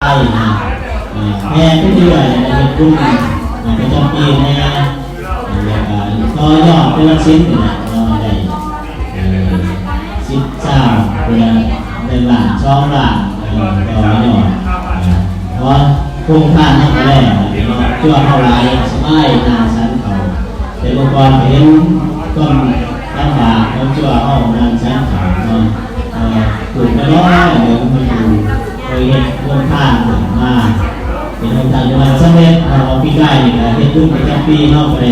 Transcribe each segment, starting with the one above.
ໄປນະ ເອີ ແຫ່ໄປເລື້ອຍນະ ເຮັດບຸນ ເອີ ປະຈຳປີແດ່ ແລ້ວກະຕໍ່ຍອດເປັນຫຼັກສິບນີ້ແຫຼະເນາະ ໄດ້ ເອີ ສິບ ຊາວ ເທື່ອ ໜຶ່ງລ້ານ ສອງລ້ານ ເອີ ຕໍ່ຍອດ ເອີ ເພາະໂຮງທານເຮົາກະແລ້ວເນາະ ຈົວເຮົາຫຼາຍ ສະບາຍ ນັ່ງສັນເຂົ້າ ແຕ່ເມື່ອກ່ອນກະເຫັນຄວາມລຳບາກຂອງຈົວເຮົາ ນັ່ງສັນເຂົ້າເນາະ ເອີ ປູກນ້ອຍໆ ເດີ ເພິ່ນເຄີຍເຮັດໂຮງທານຂຶ້ນມາ ເປັນໂຮງທານທີ່ວ່າສຳເລັດເນາະ ປີກາຍນີ້ກະເຮັດບຸນປະຈຳປີເນາະ ກະໄດ້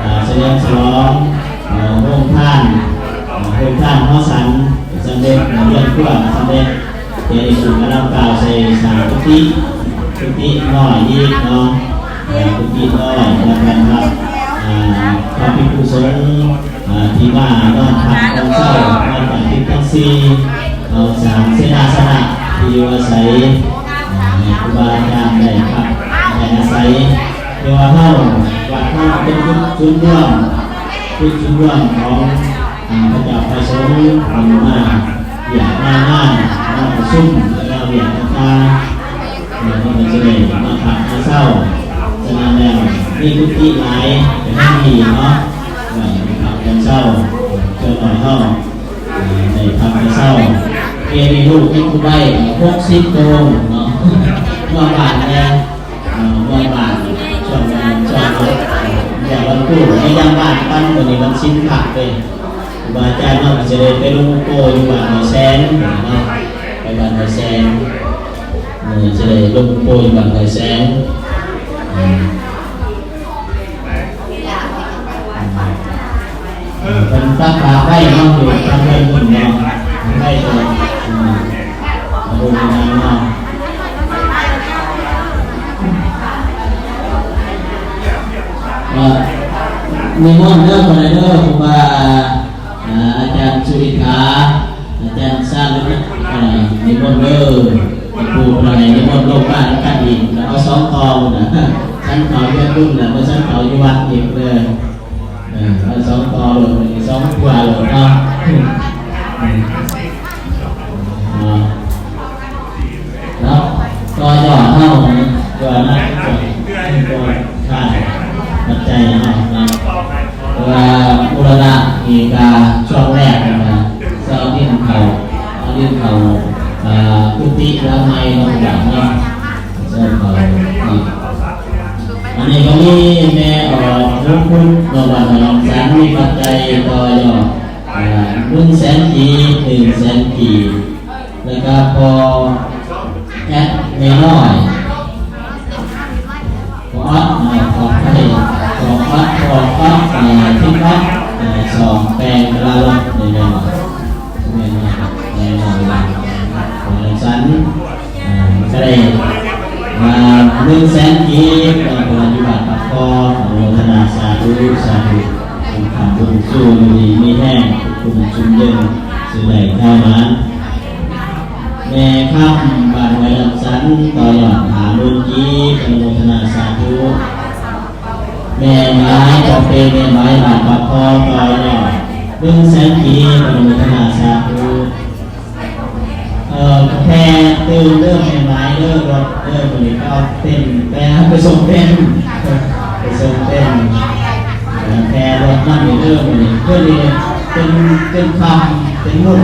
ເອີ ສະເຫຼີມສະຫຼອງ ເອີ ໂຮງທານ ເອີ ໂຮງທານຫໍສັນສຳເລັດ ເຮືອນຄົວສຳເລັດ ເຮັດໃຫ້ສູງກຳລັງກ້າວໃສ່ສ້າງກຸຕິ ກຸຕິນ້ອຍອີກເນາະ ເອີ ກຸຕິນ້ອຍ ແລ້ວກະຮັບ ເອີ ພະພິກຂຸສົງ ເອີ ທີ່ມານອນພັກນອນເຊົາ ນອນຕາມທິດທັງສີ່ ເຮົາສ້າງເສນາສະນະທີ່ຢູ່ອາໄສ ເອີ ໃຫ້ຄູບາອາຈານໄດ້ພັກໄດ້ອາໄສ ເພາະວ່າເຮົາ ວັດເຮົາເປັນຈຸດສູນລວມ ຈຸດສູນລວມຂອງ ເອີ ພະເຈົ້າພະສົງ ເພິ່ນມາວຽກມາງານ ມາປະຊຸມ ແລະ ວຽກຕ່າງໆ ເອີ ເພິ່ນກະຈະໄດ້ມາພັກມາເຊົາ. ສະນັ້ນແລ້ວ ມີກຸຕິຫຼາຍກະຍັງດີເນາະ ໄວ້ໃຫ້ພັກໄດ້ເຊົາ ສ່ວນຫຼາຍເຮົາ ເອີ ໄດ້ພັກໄດ້ເຊົາ. ເກເຣລູກຍັງບໍ່ໄດ້ ຫົກສິບໂຕເນາະ ເມືອບ້ານແດ່ ເອີ ເມືອບ້ານ ຊ່ວງ ຊ່ວງ ເອີ ເມືອວັນພຸດ ໄປຢາມບ້ານກັນ ມື້ນີ້ວັນສິນພະເດ້ ຄູບາອາຈານເຮົາກະຊິໄດ້ໄປລົງໂປຢູ່ບ້ານຫ້ວຍແສງເນາະ ໄປບ້ານຫ້ວຍແສງ ເອີ ຊິໄດ້ລົງໂປຢູ່ບ້ານຫ້ວຍແສງ ເອີ ເອີ ເພິ່ນຕັກບາດໄວ້ເນາະ ຢູ່ທາງເຮືອນພຸ້ນເນາະ ໄວ້ຕົງ ເອີ ເອົາບຸນນຳເນາະ ເອີ ນິມົນເດີ ເພິ່ນເດີ ຄູບາ ອາ ອາຈານສຸລິດຖາ ອາຈານຊານ ເອີ ນິມົນເດີ ຄູເພິ່ນໃຫ້ນິມົນລົງມານຳກັນອີກ ແລ້ວເອົາສອງຕໍ່ພຸ້ນນະ ສັນເຂົ້າເຮືອນບຸນນະ ບໍ່ສັນເຂົ້າຢູ່ວັດອີກເດີ ເອີ ເອົາສອງຕໍ່ໂລດ ສອງຕົວໂລດເນາະ ເນາະ ເນາະ ຕໍ່ຍອດເຮົາ ຕົວນັ້ນ ຕົວທານປັດໄຈເຮົາເນາະ ເພາະວ່າບູລະນະນີ້ກະຊ່ວງແລກນະ ເອົາດິນເຂົ້າ ເອົາດິນເຂົ້າ ອາ ກຸຕິຫຼັງໃໝ່ເນາະ ເນາະ ເອົາເຂົ້າອີກ ອັນນີ້ກະມີແມ່ອອກ ຫົວຄຸດ ເນາະ ບ້ານຫ້ວຍນ້ຳສັນ ມີປັດໄຈຕໍ່ຍອດ ອາ ໜຶ່ງແສນກີບ ໜຶ່ງແສນກີບ ແລ້ວກະພໍ່ແອັດ ແມ່ນ້ອຍ ພໍ່ອອດ ເນາະ ຂໍອະໄພ ພໍ່ອອດ ພໍ່ອອດ ເອີ ທິດອອດ ເອີ ສອງ ແປງຕະລາລົດ ແມ່ນບໍ່ ແມ່ນບໍ່ ແມ່ນ້ອຍ ບ້ານຫ້ວຍນ້ຳສັນ ເອີ ກະໄດ້ ອາ ໜຶ່ງແສນກີບ ເນາະ ເພິ່ນຢູ່ບ້ານປາກຄໍ ອະນຸໂມທະນາສາທຸ ສາທຸ ບຸນຄ້ຳບຸນຊູ່ ຢູ່ດີມີແຮງ ອຸດຫນຸນຊຸ່ມເຢັນ ຊື່ໄດ້ຂາຍໝານ ແມ່ຄຳ ບ້ານຫ້ວຍນ້ຳສັນ ຕໍ່ຍອດຫ້າໝື່ນກີບ ອະນຸໂມທະນາສາທຸ ແມ່ໝາຍ ພໍ່ເປ ແມ່ໝາຍ ບ້ານປາກຄໍ ຕໍ່ຍອດໜຶ່ງແສນກີບ ອະນຸໂມທະນາສາທຸ ເອີ ກາແຟຕື່ມເດີແມ່ໝາຍເດີ ລົດເດີ ມື້ນີ້ກະເອົາເຕັນ ໄປ ໄປສົ່ງເຕັນ ໄປສົ່ງເຕັນ ກາແຟລົດນຳເດີ ມື້ນີ້ ຄືນນີ້ເປັນ ເປັນຄ່ຳ ເປັນມື້